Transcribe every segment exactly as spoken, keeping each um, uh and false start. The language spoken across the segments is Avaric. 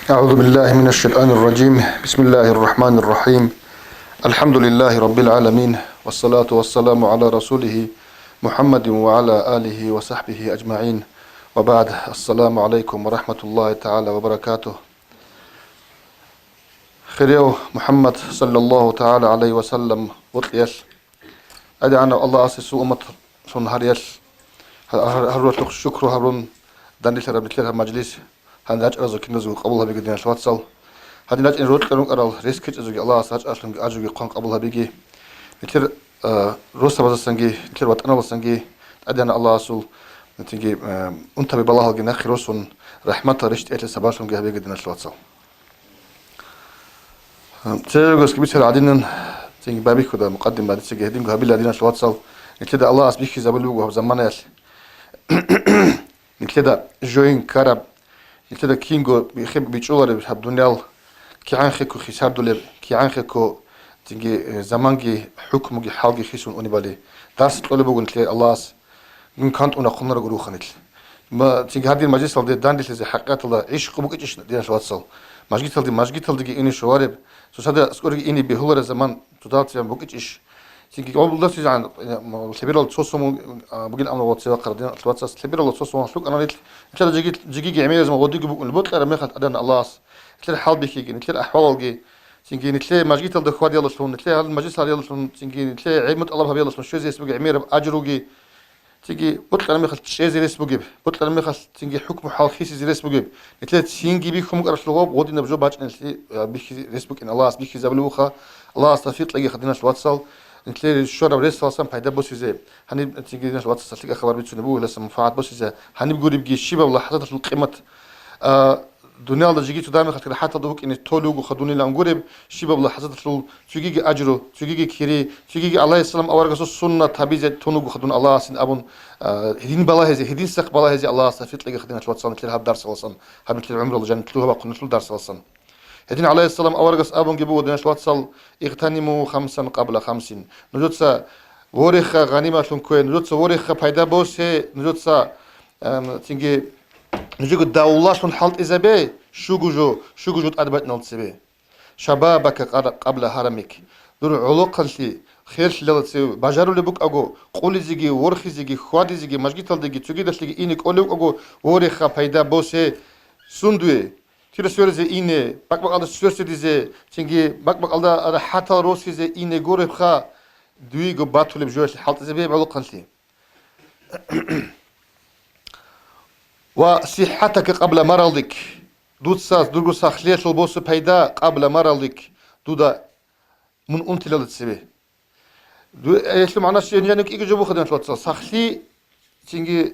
أعوذ بالله من الشيطان الرجيم. بسم الله الرحمن الرحيم. الحمد لله رب العالمين. والصلاة والسلام على رسوله محمد وعلى آله وصحبه أجمعين. وبعد. السلام عليكم ورحمة الله تعالى وبركاته. Хирияв МухӀаммад саллаллагьу тагӀала гӀалайгьи ва саллам вокьиялъ, ТӀадегӀанав Аллагьасе цо умматлъун гьариялъ гьар-, гьар-, гьаруралъухъ шукру гьабун, данделъараб нилъер гьаб мажлис, гьанир рачӀаразул киназего къабул гьабиги, диналъ вацал. Гьадин рачӀине рокьарун рукӀарал рес ккечӀезеги Аллагьас рачӀаралъунги ажруги хъван къабул гьабиги. Нилъер, а, росабазасанги, нилъер ватӀаналдасанги ТӀадегӀанав Аллагьасул, цинги, а, унтаби балагьалги нахъе росун, рахӀматал рещтӀиялъе сабаблъунги гьабиги, диналъ вацал. Церегоски бицарал гӀадинан, цинги байбихьуда мукъаддимаялда, цинги гьединго гьабила, диналъ вацал, нилъеда Аллагьас бихьизабулеб буго гьаб заманаялъ. Нилъеда жоян ккараб, нилъеда кинго биххи-, бичӀчӀулареб гьаб дуниял, кигӀанхъеко хисардулеб, кигӀанхъеко цинги, э, заманги, хӀукмуги, хӀалги хисун унебали. Дарс кьолеб буго нилъее Аллагьас. Гьин, кантӀун рахъунарого руха нилъ. Ма, цинги гьадин мажлисалде данделъизе хӀакъикъаталда гӀишкъу букӀичӀищ, диналъ вацал? Мажгиталде, мажгиталдеги ине щолареб, цоцазда аскӀореги ине бегьулареб заман цоцазда цебе букӀичӀищ? Цинги гьабулдасизегӀан, э, м, лъеберал цо сон, а, бугин амругъ цевахъарал, диналъ вацал, лъеберал цо сон лъукӀана нилъ. Нилъеда жеги-, жигиги гӀемеризма гъодиги букӀунеб бокьараб мехалъ ТӀадегӀанав Аллагьас нилъер хӀал бихьиги, нилъер ахӀвалалги, цинги нилъее мажгиталда хьвадиялдалъун, нилъее гьал мажлисал гьариялдалъун, цинги нилъее гӀелму тӀалаб гьабиялдалъун щвезе гьес бугеб гӀемераб ажруги, цинги бокьараб мехалъ чӀезе рес бугеб, бокьараб мехалъ цинги хӀукму-хӀал хисизе рес бугеб, нилъее цинги бихьун букӀаралъул гъоб гъодинаб жо бачӀиналъе, а, бихьизе рес букӀин Аллагьас бихьизабулеб буха. Аллагьас тавфикъ кьегиха, диналъ вацал, нилъее щвараб ресаласан пайда босизе. Гьаниб цинги, диналъ вацал, лъикӀаб хабар бицунеб буго, гьеласан манфагӀат босизе. Гьаниб гуребги щибаб лахӀзаталъул къимат, а, дуниялда жиги цо дагьаб мехалъ рахӀаталда вукӀине толев вугоха дунилан гуреб, щибаб лахӀзаталъул цогиги ажру, цогиги кири, цогиги гӀалайгьиссалам аварагасул суннат гьабизе тун вугоха дун Аллагьасин абун, а, гьедин балагьизе, гьединсахъ балагьизе Аллагьас тавфикъ кьегиха, диналъ вацал, нилъер гьаб дарсаласан, гьаб нилъер гӀумрул жаниб лъугьа-бахъуналъул дарсаласан. Гьедин гӀалайгьиссалам аварагас абунги буго, диналъ вацал: «Игътаниму хамсан къабла хамсин». Нужеца вореха гъанималъун ккве, нужеца вореха пайда босе, нужеца, эм, цинги нужего давулалъун хӀалтӀизабе, щуго жо, щуго жо тӀад бачӀиналда цебе. «Шабабака къар-, къабла гьарамик». Дур гӀолохъанлъи херлъилалда цеве бажарулеб букӀаго, къулизеги, ворхизеги, хьвадизеги, мажгиталдеги, цогидалъеги ине кӀолев вукӀаго, вореха пайда босе. Сун дуе? Кире сверзе ине, бакӀ-бакӀалда сверсидизе, цинги бакӀ-бакӀалда рахӀатал росизе ине гуребха, дуего батулеб жоялъе хӀалтӀизабе гӀолохъанлъи. «Ва сиххатака къабла марадик». Дуца, дурго сахлъиялъул босе пайда, къабла марадик, дуда мун унтилалда цебе. Ду-, гьелъул магӀна щиб, гьанже кӀиго жо буха, диналъ вацал. Сахлъи, цинги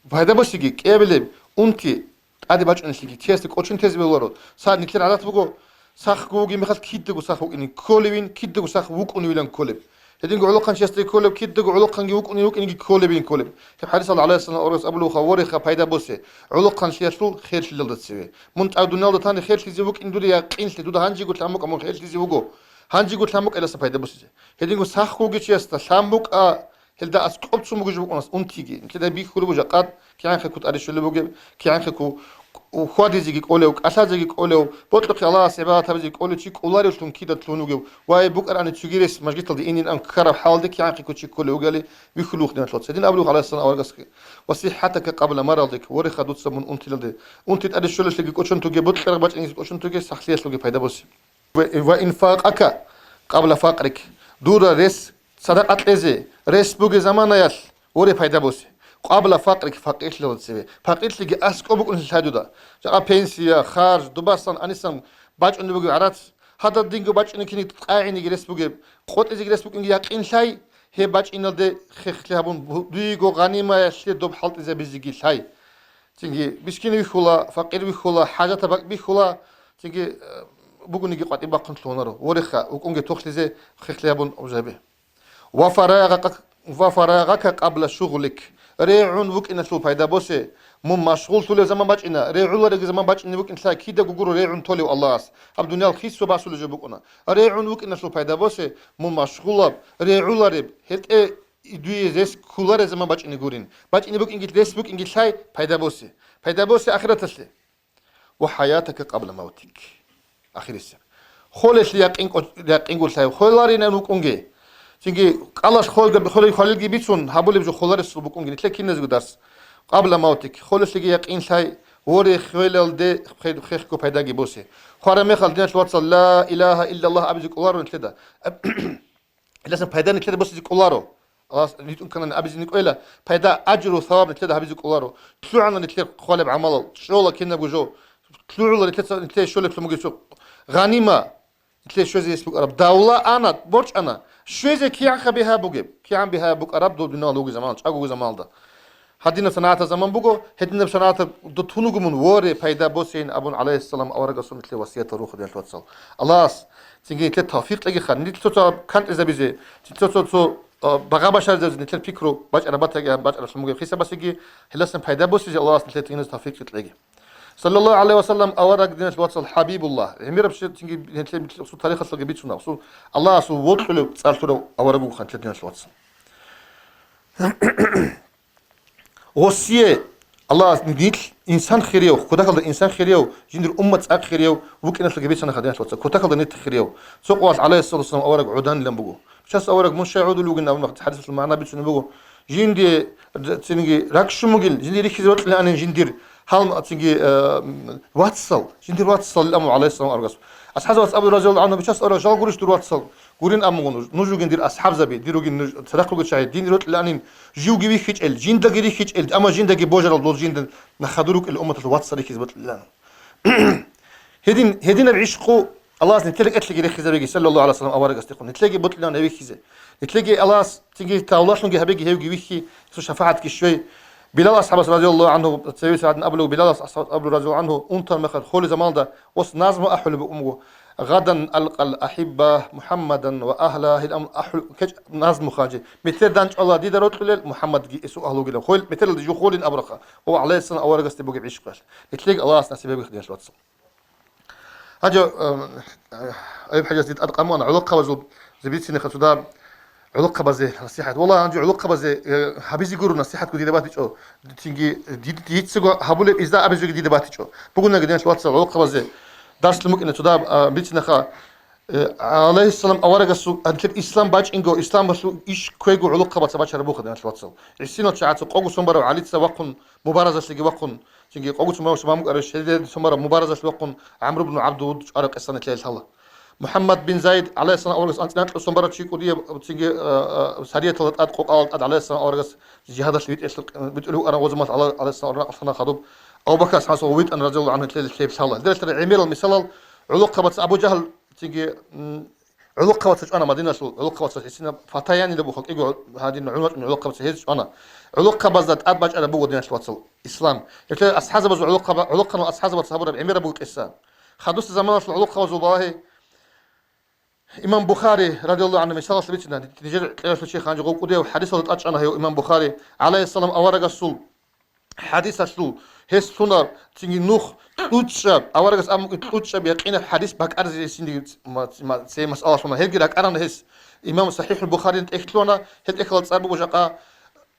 пайда босиги, кӀиабилеб унти тӀаде бачӀунелъиги, чиясда кӀочон тезе бегьуларо. Са нилъер гӀадат буго, сахго вугеб мехалъ кидаго сах вукӀине кколевин, кидаго сах вукӀуневилан кколеб. Гьединго гӀолохъанчиясда кколеб, кидаго гӀолохъанги вукӀуне вукӀинеги кколевин кколеб. Гьеб хӀадисалда гӀалайгьиссалам аварагас абулеб буха: «Вореха пайда босе гӀолохъанлъиялъул херлъилалда цеве». Мун тӀад дуниялда тани херлъизе вукӀин дуда якъинлъи, дуда гьанжего лъан букӀа мун херлъизе вуго. Гьанжего лъан букӀа гьелдаса пайда босизе. Гьединго сахго вугев чиясда лъан букӀа, гьелда аскӀоб цун бугеб жо букӀуна унтиги. Нилъеда бихьулеб буго жакъа кигӀанхъеко тӀаде щолеб бугеб, кигӀанхъеко хьвадизеги кӀолев, кӀалъазеги кӀолев, бокьухъе Аллагьасе гӀибадат гьабизеги кӀолев чи кӀоларевлъун кида лъун вугев, ва гьеб букӀарани цоги рес мажгиталде инин ан ккараб хӀалалде кигӀанхъеко чи кколев вугевали бихьулеб буго, диналъ вацал. Гьедин абулеб буго гӀалайгьиссалам аварагасги: «Ва сиххатака къабла марадик», вореха дуца мун унтилалде. Унти тӀаде щолелъиги кӀочон тоге, бокьараб бачӀинеги кӀочон тоге, сахлъиялъулги пайда босе. «Ва, ва инфакъака къабла факърик». Дуда рес садакъа кьезе рес бугеб заманаялъ воре пайда босе. Къабла факърик, факъирлъиялда цеве. Факъирлъиги аскӀоб букӀунелъул лъай дуда. Жакъа пенсия, харж, дубасан, анисан бачӀунеб бугеб гӀарац, гьадал динго бачӀунеб киниг къайгӀинеги рес бугеб, къотӀизеги рес букӀинги якъин лъай, гьеб бачӀиналде хехлъи гьабун, бу-, дуего гъанимаялъе доб хӀалтӀизабизеги лъай. Цинги мискин вихьула, факъир вихьула, хӀажатаб бакӀ бихьула, цинги, э, бугониги къватӀиб бахъун лъугьунаро. Вореха, вукӀунге тохлъизе хехлъи гьабун обжабе. «Ва фарагъака, ва фарагъака къабла шугълик». РегӀун вукӀиналъул пайда босе, мун машгъуллъулев заман бачӀина, регӀулареги заман бачӀине букӀин лъай, кидаго гуро регӀун толев Аллагьас. Гьаб дуниял хисо басулеб жо букӀуна. РегӀун вукӀиналъул пайда босе, мун машгъулаб, регӀулареб, гьелтӀе дуе рес кколареб заман бачӀине гурин. БачӀине букӀинги, рес букӀинги лъай, пайда босе. Пайда босе ахираталъе. ва хӀаятака къабла мавтик. Ахирисеб. Холелъе якъин кӀо-, якъингур лъай, холаринан вукӀунге. Цинги кӀалалъ хол-, холел-, холелги бицун, гьабулеб жо холаресул букӀунге, нилъер киназего дарс. Къабла мавтик, холелъеги якъин лъай, воре, хвелалде хе-, хехго пайдаги босе. Хвараб мехалъ, диналъ вацал, ла илагьа иллаллагь абизе кӀоларо нилъеда. Гьелдасан пайда нилъеда босизе кӀоларо. Аллагьас ритӀун кканани абизе кӀвела, пайда, аджру, саваб нилъеда гьабизе кӀоларо. ЛъугӀана нилъер хъвалеб гӀамалал, чӀола кинабго жо. ЛъугӀула нилъеца, нилъее щолеблъун бугеб цо гъанима, нилъее щвезе гьес букӀараб. Давла ана, борчӀана. Щвезе кигӀанха бигьа бугеб? КигӀан бигьа букӀараб дов дуниял вугеб заманалда, чӀаго вугеб заманалда. Гьадинаб санагӀатаб заман буго, гьединаб санагӀатаб дутун вуго мун, воре, пайда босейин абун, гӀалайгьиссалам, аварагасул нилъее васиятал рухъ, диналъ вацал. Аллагьас цинги нилъее тавфикъ кьеги ха, нилъ цо-цо кантӀизабизе, цо-цо-цо, а, багъа башаризабизе нилъер пикру бачӀараб батаги, бачӀаралъун бугеб хисабасеги, гьелдасан пайда босизе Аллагьас нилъее цинги тавфикъ кьеги. Саллаллагьу гӀалайгьи ва саллам, авараг, диналъ вацал, ХӀабибуллагь, гӀемераб щи-, цинги нилъее усул тарихалъулги бицуна, усул Аллагьасул вокьулев цӀар лъурав авараг вуго ха нилъер, диналъ вацал. Гъосие Аллагьас нилъ инсан хирияв, кутакалда инсан хирияв, жиндир уммат цӀакъ хирияв вукӀиналъулги бицана ха, диналъ вацал, кутакалда нилъ хирияв. Цо къоялъ, гӀалайгьиссалату вассалам, авараг гӀоданилан буго. Час авараг мун щай гӀодулев вугин абун, хадисалъул магӀна бицунеб буго. Жинди цинги ракӀ щун бугил, жинди рихьизе бокьилаанин жиндир, гьал цинги, э, вацал, жиндир вацал, аму, гӀалайгьиссалам, аварагас. АсхӀабзабац абу, разияллагьу гӀангьу, час авараг, жал гурищ дур вацал? Гурин абун буго нуж, нуж вугин дир асхӀабзаби, дир вугин нуж цадахъ ругел чагӀи, дин рокьилаанин, живги вихьичӀел, жиндаги рихьичӀел, амма жиндаги божарал дол жинда нахадур рукӀел умматалъул вацал рихьизе бокьилаан. Гьедин, гьединаб гӀишкъу Аллагьас нилъер рекӀелъеги рехизабеги, саллаллагьу гӀалайгьи ва саллам, аварагасдехун. Нилъеги бокьилаан гьев вихьизе. Нилъеги Аллагьас цинги тавлалъунги гьабеги, гьевги вихьи, гьесул шафагӀатги щвей. Билал асхӀабас, разияллагьу гӀангьу, цеве сагӀатин абулев, Билал асхӀабас абулев, разияллагьу гӀангьу, унтараб мехалъ холел заманалда ос назму ахӀулеб букӀун буго: «Гъадан алкъал ахӀибба МухӀаммадан ва агьла», гьел ам ахӀул кечӀ назму ханжи. Метер данчӀвала дида рокьулел МухӀаммадги эсул агьлугилан. Хол, метералда жо холин абураха. О, гӀалайгьиссалам, аварагасде бугеб гӀишкъалъ. Нилъеги Аллагьас насиб гьабеги, диналъ вацал. Гьанже, ам, Аюб-хӀажас дида тӀад къамуана гӀолохъабазул, зибицинеха цуда гӀолохъабазе насихӀат. Валлагь, гьанже гӀолохъабазе, э, гьабизе гуро насихӀатго дида батичӀо. Цинги дид-, дицаго гьабулеб изда абизеги дида батичӀо. Бугунаги, диналъ вацал, гӀолохъабазе дарслъун букӀина цуда, а, бицинеха, э, гӀалайгьиссалам, аварагасул гьанлъир ислам бачӀинго, исламалъул иш кквего гӀолохъабаца бачараб буха, диналъ вацал. ГӀисинал чагӀаца къого сон барав ГӀалица вахъун, мубаразалъеги вахъун, цинги къогоцун мамуш мамукӀарав шелдедицун бараб мубаразалъ вахъун ГӀамру бну ГӀабдуд чӀвараб къисса нилъее лъала. МухӀаммад бин Зайд, гӀалайгьиссалам, аварагас анцӀила анкьа сон барав чи кӀудияб, цинги, а, а, сарияталда тӀад, къокъалда тӀад, гӀалайгьиссалам, аварагас жигьадалъ витӀелъул, витӀулев вукӀарав гъозамалъ гӀала-, гӀалайгьиссалам, авараг анкьа сон хадуб. Абу Бакр асхӀабас ва витӀана, разияллагьу гӀангьу, нилъее лъеб лъала. Гьелдалъ гӀемерал мисалал, гӀолохъабаца Абу Жагьл, цинги, м, ГӀолохъабаца чӀвана Мадиналъул, гӀолохъабаца гьесина Фатаян илан буха, кӀиго гьадин гӀун вачӀун гӀолохъабаца гьез чӀвана. ГӀолохъабазда тӀад бачӀараб буго, диналъ вацал, ислам. Гьелъ асхӀазабазул гӀолохъаба-, гӀолохъанал асхӀазабаца гьабураб гӀемераб буго кӀиса. Хадусеб заманалъул гӀолохъабазул балагьи имам Бухари, радияллагьу гӀангьу, мисалалъ бицина, нижер кьеялъул чи ханжи гъов кӀудияв хӀадисалда тӀад чӀвана гьев имам Бухари, гӀалайгьиссалам, аварагасул хӀадисалъул, гьес лъуна цинги нух кьучӀаб, аварагас абун букӀин кьучӀаб якъинаб хӀадис бакӀаризеясинги ма-, ма-, цей масъала лъуна. Гьелги ракӀарана гьес. Имам СахӀихӀул Бухарин тӀехь лъугьана, гьел тӀехьалда цӀар буго жакъа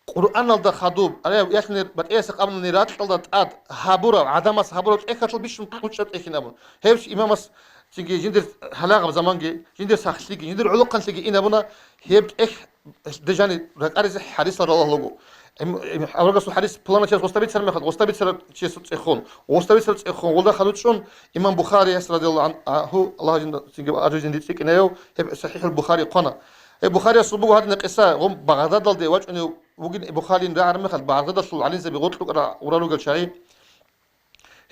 Къуръаналда хадуб, арав ялъунер батӀияса къабнани ракьалда тӀад гьабурав, гӀадамас гьабурав тӀехьалъул бищун кьучӀаб тӀехьин абун. Гьев имамас цинги жиндир гьалагъаб заманги, жиндир сахлъиги, жиндир гӀолохъанлъиги ин абуна, гьеб тӀехь Дежани ракӀаризе хӀадисал ралагьулаго. Эм, эм, аварагасул хӀадис пуланав чияс гъоста бицараб мехалда, гъоста бицарав чиясул цӀехун, гъоста бицараб цӀехун, гъолда хадуб чӀун, имам Бухарияс, радияллагьу гӀан-, гӀангьу, Аллагь жинда цинги ажру жинди цӀикӀкӀинаяв, гьеб СахӀихӀул Бухари хъвана. Гьеб Бухариясул буго гьадина къиса, гъоб Багъдадалде вачӀунев вугин Бухарин рагӀараб мехалда, Багъдадалъул гӀалимзаби гъоркь рукӀарал, гъурал ругел чагӀи.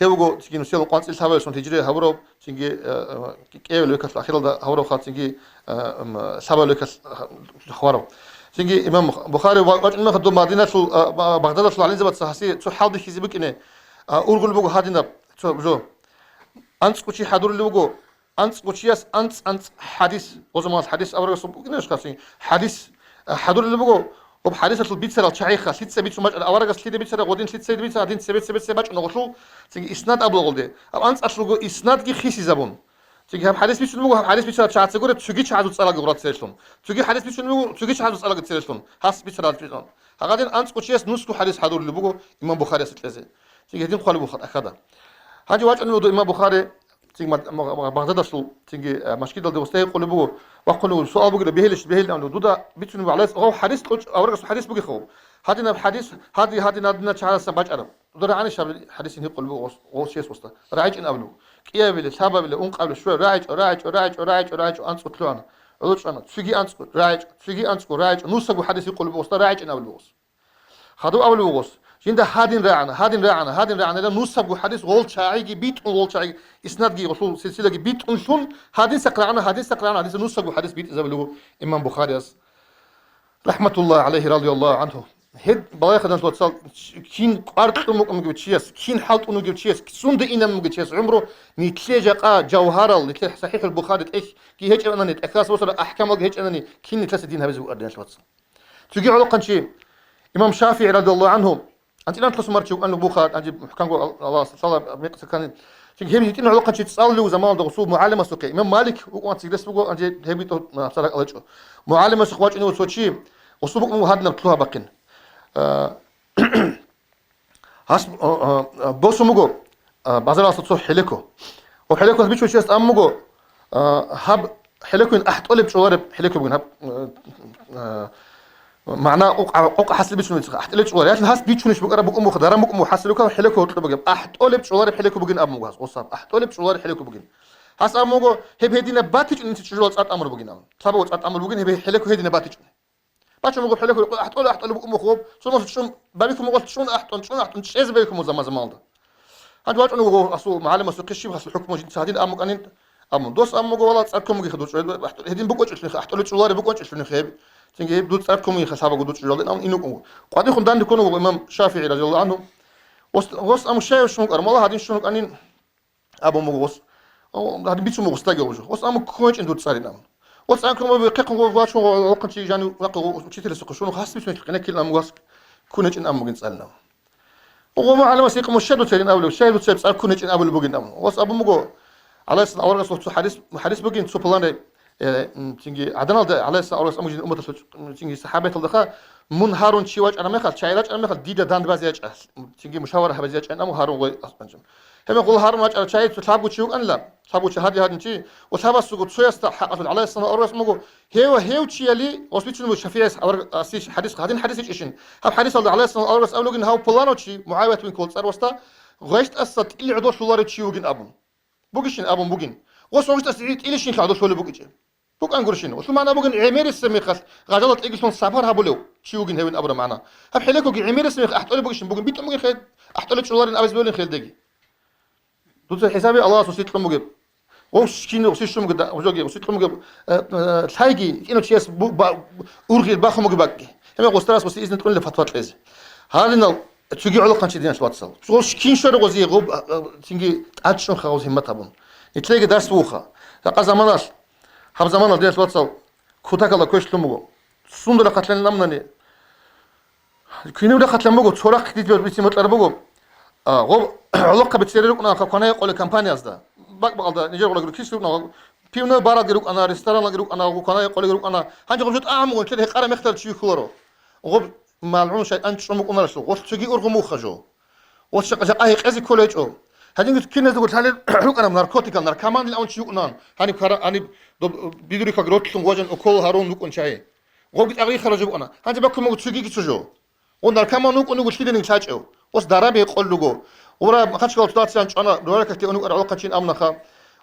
Гьев вуго цинги нусиялда къванцӀил лъабавилъун гьижрия гьабурав, цинги, э, э, кӀиявил векалъ ахиралда гьабуравха, цинги, э, м, лъабавил векалъ, э, хварав. Цинги имам Бухари ва-, вачӀун мехалда Мадиналъул, э, Ба-, Багъдадалъул гӀалимзабаца гьасие цо хӀал бихьизе букӀине, э, ургъул буго гьадинаб цо жо. АнцӀго чи хӀадурулев вуго, анцӀго чияс анцӀ-анцӀ хӀадис, гъозамал хӀадис аварагасул букӀинарищха, цинги хӀадис, э, хӀадурулев вуго, об хӀадисалъул бицарал чагӀиха, лъица бицун бачӀана, аварагас лъида бицара, гъодин лъица бицара, гьадин цебе-цебе-цебе бачӀун гъолъул, цинги иснад абулагъулде. Аб анцӀалъулго иснадги хисизабун. Цинги гьаб хӀадис бицун буго, гьаб хӀадис бицарал чагӀаца гуре цоги чагӀазул цӀалаго гъура церелъун. Цоги хӀадис бицун буго, цоги чагӀазул цӀалаго церелъун. Гьас бицарал бицун. Гьагадин анцӀго чияс нусго хӀадис хӀадурулеб буго имам Бухарияс кьезе. Цинги гьедин хъвалеб буго хатӀахъада. Гьанже вачӀунев вуго имам Бухари, цинги Мад-, Маг-, Маг-, Багъдадалъул, цинги, э, мажгиталде гъосда гьикъулеб буго, вахъунев вуго, суал бугила, бегьилищ, бегьилин абун, дуда бицунеб буго гӀалайгьи, гъав хӀадис кьучӀ-, аварагасул хӀадис бугеха гъоб. Гьадинаб хӀадис, гьади-, гьадин-гьадинал чагӀаздасан бачӀараб. Дуда рагӀанищ гьаб хӀадис гьикъулеб буго гъос-, гъов чияс гъосда. РагӀичӀин абулеб буго. КӀиабилеб, лъабабилеб, ункъабилеб, щуабилеб, рагӀичӀо, рагӀичӀо, рагӀичӀо, рагӀичӀо, рагӀичӀо, анцӀго лъугьана. ГӀоло чӀвана, цоги анцӀго, рагӀичӀо, цоги анцӀго, рагӀичӀо, нусабго хӀадис гьикъулеб буго гъосда, рагӀичӀин абулеб буго гъос. Хадуб абулеб буго гъос. Жинда гьадин рагӀана, гьадин рагӀана, гьадин рагӀана, ила нусабго хӀадис гъол чагӀиги битӀун, гъол чагӀи иснадги гъолъул силсилаги битӀунлъун, гьадинсахъ рагӀана, гьадинсахъ рагӀана, гьадинса нусабго хӀадис битӀизабулеб буго имам Бухарияс. РахӀматуллагьи гӀалайгьи, радияллагьу гӀанху. Гьеб балагьеха, диналъул вацал, кин кӀвар кьун вукӀун вугев чияс, кин хӀалтӀун вугев чияс, сунда инан вугев чияс гӀумру, нитлъе жакъа жавгьарал, нитлъе СахӀихӀул Бухари тӀехьги гьечӀебанани, тӀехьалъ босара ахӀкамалги гьечӀебанани, кин нитлъасе дин гьабизе букӀар, диналъул вацал. Цоги гӀолохъанчи имам ШафигӀи радияллагьу гӀанху, анцӀила анлъго марчи вукӀана бугьа, гьанже хӀуканго Аллагьас лъала мекъса ккани. Цинги гьеб гьитӀина гӀолохъанчи цӀалулев заманалда гъусул мугӀалимасухъе. Имам Малик вукӀун анцӀила гьес буго, гьанже гьеб битӀа, а, царакъ алачӀо. МугӀалимасухъ вачӀунев цо чи, гъусул букӀун гьадинаб лъугьа бахъин. А, Гьас, а, а, а, босун буго, а, базаралъа цо хӀелеко. Гьеб хӀелекоялъ бичун чияс абун буго, а, гьаб хӀелекоян ахӀтӀолеб чӀолареб хӀелеко бугин гьаб, а, а, магӀна къокъ-, къокъ хӀасил бичун бугин, ахӀтӀолеб чӀолареб. Яхин гьас бичунищ букӀараб букӀун буго, даран букӀун буго хӀасил букӀараб хӀелеко гьоркьоб бугеб. АхӀтӀолеб чӀолареб хӀелеко бугин абун буго гьас, гъосаб. АхӀтӀолеб чӀолареб хӀелеко бугин. Гьас абун буго, гьеб гьединаб батичӀун инса чӀужуялъ цӀар тӀамур бугин абун. Лъабавал цӀар тӀамур бугин, гьеб хӀелеко гьединаб батичӀун. Бачун буго хӀелеко, ахӀтӀолеб, ахӀтӀолеб букӀун буго гьоб. Цо мугъ чӀун, барихьун мугъалъ чӀун ахӀтӀун, чӀун ахӀтӀун чӀезе барихьун буго заман-заманалда. Гьанже вачӀун буго гьасул мугӀалимасухъе, щиб гьасул хӀукму жинца гьадин абун букӀанин абун. Дос абун буго, вала, цӀар ккун бугеха дур чӀвазе, ахӀтӀолеб, гьедин букӀанчӀелъунха, ахӀтӀолеб чӀолареб букӀанчӀелъунха гьеб. Цинги гьеб дур цӀар ккун бугеха лъабаго дур чӀужуялде абун ин вукӀун буго. КъватӀихун данде ккун буго имам ШафигӀи радияллагьу гӀанху. Гъос, гъос абун щай щун вукӀар, мала гьадин щун вукӀанин. Абун буго гъос. О, гьадин бицун буго гъосдаги гъужу. Гъос аму ккун гьечӀин дур цӀарин абун. Гъос анкун буго, бехъехъун гъов вачун гъо-, гъо-, гъо-, чи жанив вахъа гъо-, учителасухъе щун, хас бицун гьечӀо, къинеккилин аму гъос ккун гьечӀин аму бугин цӀалин абун. Гъо-, гъо-, гӀаламас гьикъун, щай дуца гьедин абулеб, щай дуца цӀар ккун гьечӀин абулеб бугин абун. Гъос абун буго, гӀалайгьиссалам аварагасул цо хӀадис, хӀадис бугин, цо пуланай, э, м, цинги гӀаданалда гӀалайгьиссалам аварагас аму жин умматалъул, м, цинги сахӀабияталдаха, мун гьарун чи вачӀараб мехалъ, чагӀи рачӀараб мехалъ, дида дандбазе ячӀа, цинги мушавара гьабизе ячӀайин аму гьарун гъой асбанчӀун. Гьебмехалъ гьарун вачӀарав чагӀи цо лъабго чи вукӀанила, лъабго чи гьади-гьадин чи, ва лъабасго цоясда хӀакъалъулъ гӀалайгьиссалам аварагас амуго, гьев ва гьев чияли, гъос бицун буго ШафигӀияс авараг-, аси хӀадис, гьадин хӀадис гьечӀищин, гьаб хӀадисалда гӀалайгьиссалам аварагас абулеб бугин, гьав пуланав чи, МугӀавият бин Кулал цӀар васда, гъвечӀтӀаса тӀил гӀодов лъоларев чи вугин абун. Бугищин абун бугин. Гъос гъвечӀтӀаса тӀилищинха гӀодов лъолеб букӀичӀеб. БукӀан гурищин. Гъолъул магӀна бугин, гӀемерисеб мехалъ гъажалал тӀегилъун сапар гьабулев чи вугин гьевин абураб магӀна. Гьаб хӀелекоги гӀемерисеб мехалъ ахӀтӀолеб бугищин бугин, битӀун бугин хел, ахӀтӀолеб чӀоларин абизе бугин хелдеги. Дуца хӀисаби Аллагьас гъосие кьун бугеб. Гъов щин гъосие щун бугеб, да, гъужоги гъосие кьун бугеб, э, э, лъайги, кӀинав чияс бу-, ба-, ургъел бахун бугеб бакӀги. Гьебмехалъ гъосдарас гъосие изну кьунила фатва кьезе. Гьадинал цоги гӀолохъанчи, диналъул вацал. Гъос кин щварав гъозие гъоб, а, а, цинги тӀадчӀунха гъоз гьиммат гьабун. Нилъееги дарс бугоха. Жакъа заманалъ, гьаб заманалъ, диналъул вацал, кутакалда квешлъун буго. Сундула хъалъан ламнани, кинаб рахъалъан буго, цо рахъ дид бицин бокьараб буго. А, гъоб гӀолохъаби цере рукӀунаха кванаякъоли компаниязда. БакӀ-бакъалда нижер гъолаги рукӀиналъ рукӀана, пивной баралги рукӀана, ресторанлги рукӀана, кванаякъолиги рукӀана. Гьанже гъоб жо тӀагӀамугун, нилъер гьекъараб мехтал чи вихьуларо. Гъоб малгӀун шайтӀан чӀун букӀунаралъур, гъолъ цоги ургъун бугоха жо. Гъолъ жакъа, жакъа гьекъезе кколей чӀо. Гьадинги киназдаго лъалел рукӀана наркотикал, наркоманил авун чи вукӀуна. Гьаниб кара-, гьаниб доб-, бидурихъаг ротлъун гъожан укол гьарун вукӀун чагӀи. Гъобги тӀагъ рихараб жо букӀана. Гьанже баккун буго цогиги цо жо. Гъо наркоман вукӀун вуго лъиданиги лъачӀев. Гъос дараби гьекъолел руго. Гъура Махачкала ситуациян чӀвана, Нураликахъе ун вукӀарав гӀолохъанчиян абунаха.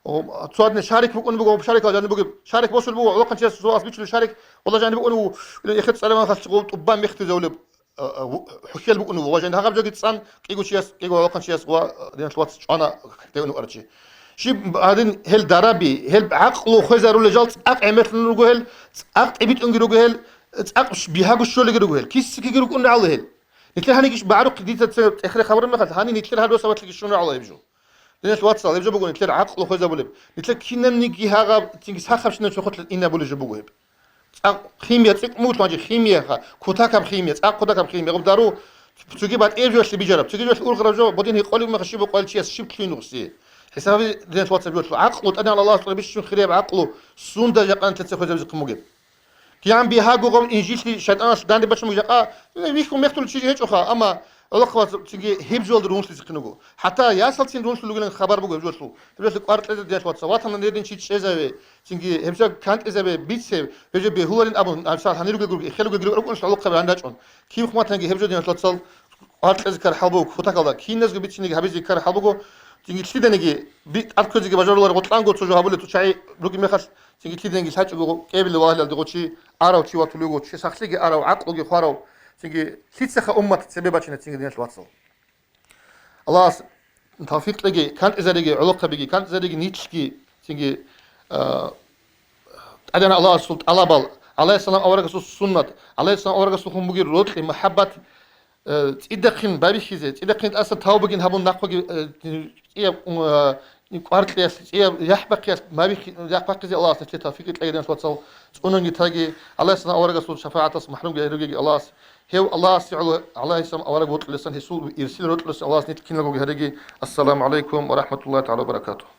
О, цо гьадин шарик букӀун буго, шарикал жаниб бугеб. Шарик босулеб буго, гӀолохъанчияс цо ас бичулеб шарик, вала жаниб букӀун вуго, ил эхед цӀалеван халчи гъов тӀубан мехтизавулеб, а, а, ву-, хӀухьел букӀун вуго. Ва жаниб гьагъаб жоги цӀан, кӀиго чияс, кӀиго гӀолохъанчияс ва, а, диналъул вац чӀвана, дев ун вукӀарав чи. Щиб гьадин гьел дараби, гьел гӀакълу хвезарулел жал цӀакъ гӀемерлъун руго гьел, цӀакъ тӀибитӀунги руго гьел, цӀакъ бигьаго щолеги руго гьел. Киса-киги рукӀун рагӀула гьел. Нилъер гьаниги б-, багӀарухъе дица цебе тӀехре хабар мехалъ, гьаниб нилъер гьабиялъ абалъиги щун рагӀула гьеб жо. Диналъул вацал, гьеб жо буго нилъер гӀакълу хвезабулеб. Нилъер кинабниги гьагъаб, цинги сахабщинаб чохолъа инабулеб жо буго гьеб. ЦӀакъ химия цӀикӀкӀун буго, гьанже химияха, кутакаб химия, цӀакъ кутакаб химия. Гъоб дару цоги батӀияб жоялъе бижараб, цоги жоялъе ургъараб жо, бодин гьекъолеб мехалъ щиб букӀвараб чияс щиб лъугьин гъуси. ХӀисаб, диналъул вацал, жо лъугьа, гӀакълу, ТӀадегӀан Аллагьас цӀар бищун хирияб гӀакълу, сунда жакъа нилъеца хвезабизехъин бугеб. КигӀан бигьаго гъов инжилъи шайтӀаналъ данде бачун буго жакъа, вихьун мехтул чи гьечӀоха, амма ГӀолохъабаз цинги гьеб жоялда рунлъизехъин руго. ХӀатта ясалцин рунлъул ругилан хабар буго гьеб жоялъул. Гьеб жоялъе кӀвар кьезе диялъ, вацал, ватана гьедин чи чӀезаве, цинги гьеб жо кантӀизабе, бицев, гьеб жо бегьуларин абун, гьабсагӀат гьанир ругел гурги, эхел ругел гурги рукӀунищ гӀолохъаби гьанир рачӀун. Кив хъуматаниги гьеб жо диналъ, вацал, кӀвар кьезе ккараб хӀал буго кутакалда, киназго бициниги гьабизе ккараб хӀал буго, цинги лъиданиги би-, тӀад кквезеги бажаруларо, гъоркьанго цо жо гьабулеб, цо чагӀи ругеб мехалъ, цинги лъиданиги лъачӀого кӀиабилеб валагьалде гъо чи арав чи ватулев вуго, чи сахлъиги арав, гӀакълуги хварав, цинги лъицаха уммат цебе бачина цинги диналъ, вацал. Аллагьас тавфикъ кьеги, кантӀизариги, гӀолохъабиги, кантӀизариги, нилъги, цинги, а, тӀадегӀан Аллагьасул тӀалабал, гӀалайгьиссалам аварагасул суннат, гӀалайгьиссалам аварагасулхун бугеб рокьи, мухӀаббат, э, цӀидахъин байбихьизе, цӀидахъин тӀаса тавбагин гьабун нахъеги, э, цӀияб, э, кӀвар кьеялъ, цӀияб яхӀ бахъиялъ байбихьи-, яхӀ бахъизе Аллагьас нилъее тавфикъ кьеги диналъ, вацал, цӀунанги таги, гӀалайгьиссалам аварагасул шафагӀаталъ махӀрумги гьаругеги Аллагьас, гьев Аллагьасе гӀоло-, гӀалайгьиссалам авараг вокьулесан, гьесул ирсил рокьулесан Аллагьас нилъ киналгоги гьареги. Ассаламу гӀалайкум ва рахӀматуллагьи тагӀала ва баракатугьу.